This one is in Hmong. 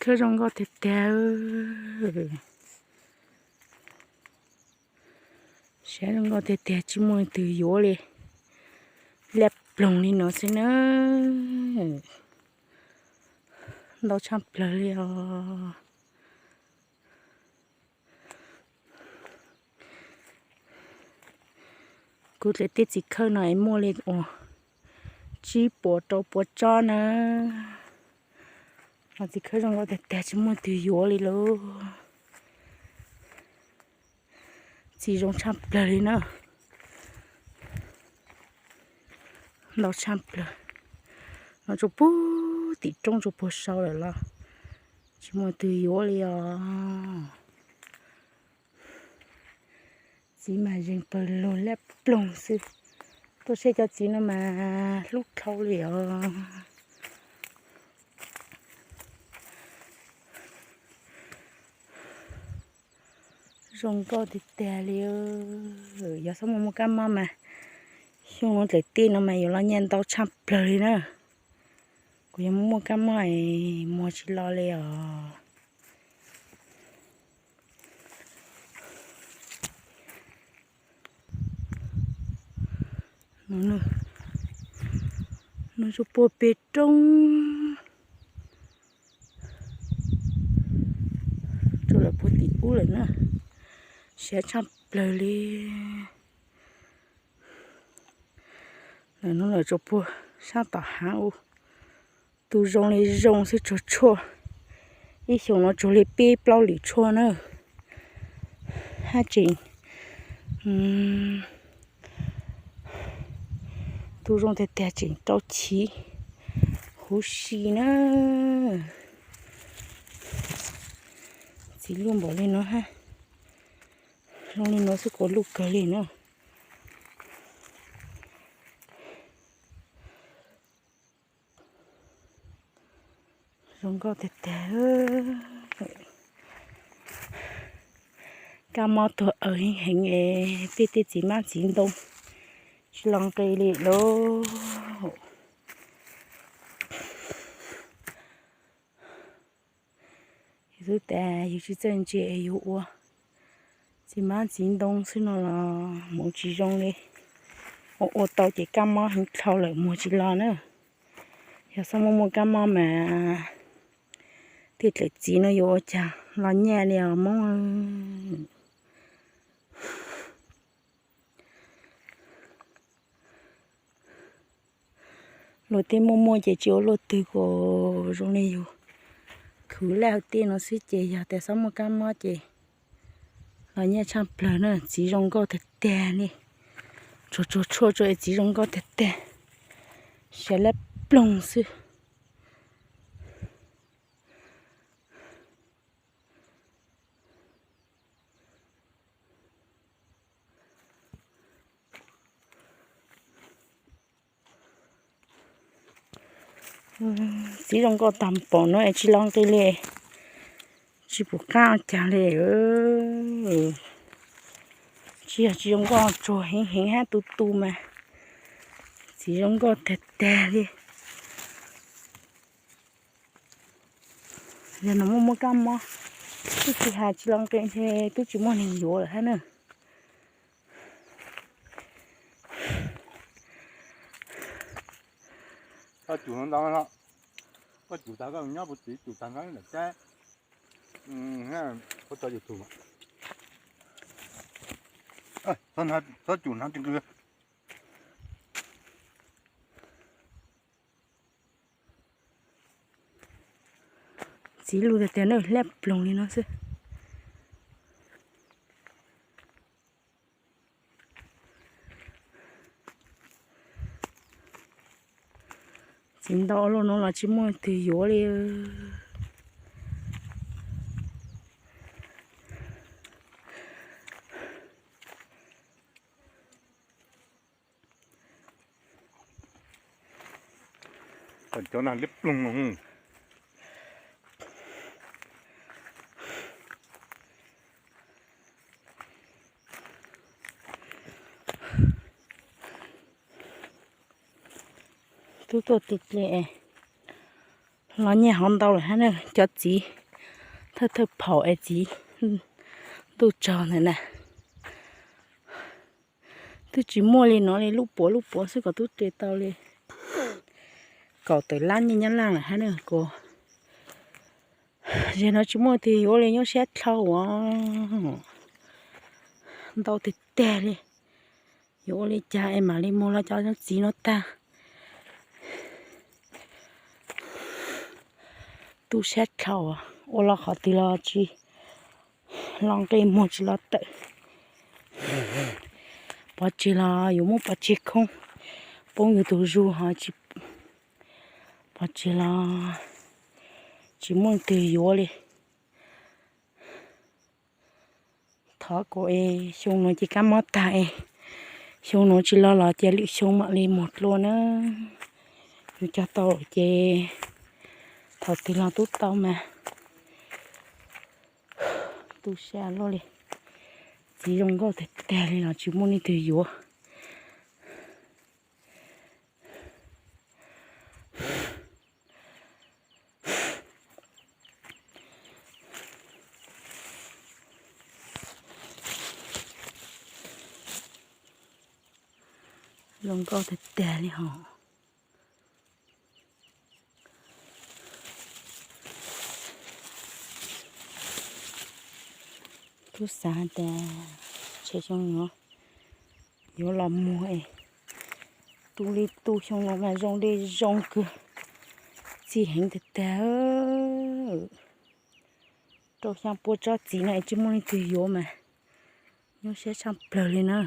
khawb zoo nkauj tiag tiag. Siab zoo nkauj tiag tiag, tsis muaj leej twg yuav li. Laj ploog li no xwb na. Ntau tshaj plaws li os. Kuv dlaim tej txiv khawb no es muaj li uas tsib puas rau puas tsob na. Mas txiv khawb zoo nkauj tiag tiag, tsis muaj leej twg yuav li lauj. Txiv zoo tshaj plaws li na. Ntau tshaj plaws. No tsuas puag tim roob tsuas puag saud lawm los tsis muaj leej twg yuav li os. Txiv mas zeeg pawg lug laj ploog xwb. Tuaj saib cov txiv no mas hlub dhau li os. Zoo nkauj tiag tiag li. Yog txhob muaj muaj kab mob mas xyoo no dlaim tej no mas yuav los nyiaj ntau tshaj plaws li na. Kuv yog muaj muaj kab mob es muag tsis los li os. Nws tsuas puag pem roob, tsuas lawm puag tim ub lawm na. Siab tshaj plaws li. Ntawm no lawm tsuas puag sab tom hav ub. Tus zoo li zoo xwb, tsuag tshuaj. Ib xyoos no tsuag li peb plaub lwm tshuaj na. Haj tseem, tus zoo tiag tiag tseem rau chiv huv si na. Txiv luj npaum li no hab, zoo li no xwb kuv luj kawg li na. Zoo nkauj tiag tiag. Kab mob tuag aws heev heev es peb tej txiv mab txiv ntoo tsis los nqi li lauj. Yus twb tas yus tsis txawj ntse es yus ua txiv mab txiv ntoo xwb no los mus tsis zoo li. Ua ua tau ces kab mob heev dhau lawm muag tsis los na. Yog txhob muaj muaj kab mob mas tej dlaim txiv no yuav ua cas los nyiaj li os Hmoob. Luag tej muaj muaj ces tsis ua luaj twg, kuj zoo li yus khwv laj hauv tej no xwb ces yog tas txhob muaj kab mob ces los nyiaj tshaj plaws na. Txiv zoo nkauj tiag tiag li, tsuag tsuag tshuaj tsuag es txiv zoo nkauj tiag tiag, siab laj ploog xwb. Txiv zoo nkauj tag npaum no es tsis los nqi li, tsis pum qab ua cas li. Tsis yog tsis zoo nkauj, tsuag heev heev hab tu tu mas txiv zoo nkauj tag tag li. Yog no muaj muaj kab mob, twb tsis has tsis los nqi ntshe twb tsis muaj neeg yuav lawm hab na. Koj cum ntau, koj cum tag koj nyob puag tim, cum tag nyob ntawm teb, puab tso YouTube. Txhob cum no ti nqi. Txiv lug tiag tiag na, laj ploog li no xwb. Txiv ntau luaj no los tsis muaj twg yuav li. Cov no liab ploog. Tub tuaj ti dle, Los nyiag hov ntau lawm hab na, cov txiv thawj thawj phaum es txiv ntuj tsog ntawd na. Twb tsis muaj li no li, lub puav lub puav xwb kom tub ris tau li kaum tawm lab nyiaj Nyab Laj lawm hab na. Kuv, zem no tsis muaj twg yuav li, nyuaj siab dlhau as, ntau tiag tiag li. Yuav ua li cas es mam li muag los cov txiv no tag. Tu siab dlhau, ua los qhov twg los tsis los nqi, muag tsis los tawm. Pov tseg los yuav muab pov tseg khoob, poob yus tus zug ho tsis, pov tseg los tsis muaj twg yuav li. Thov kom es xyoo no ces kab mob tag es xyoo no tsis los los ces lwm xyoo mam li mus dua na. Yus cog tau ces thaum twg los tub tau mas. Tu siab luaj li, txiv zoo nkauj tag tag li los tsis muaj leej twg yuav. Zoo nkauj tag tag li hos. Kuv xav tias tshem xyoo no yuav los muag es tu li tu xyoo no mas zoo li zoo kawg, txi heev tag tag. Rau xya pua tsob txiv no es tsis muaj leej twg yuav mas nyuaj siab tshaj plaws li na.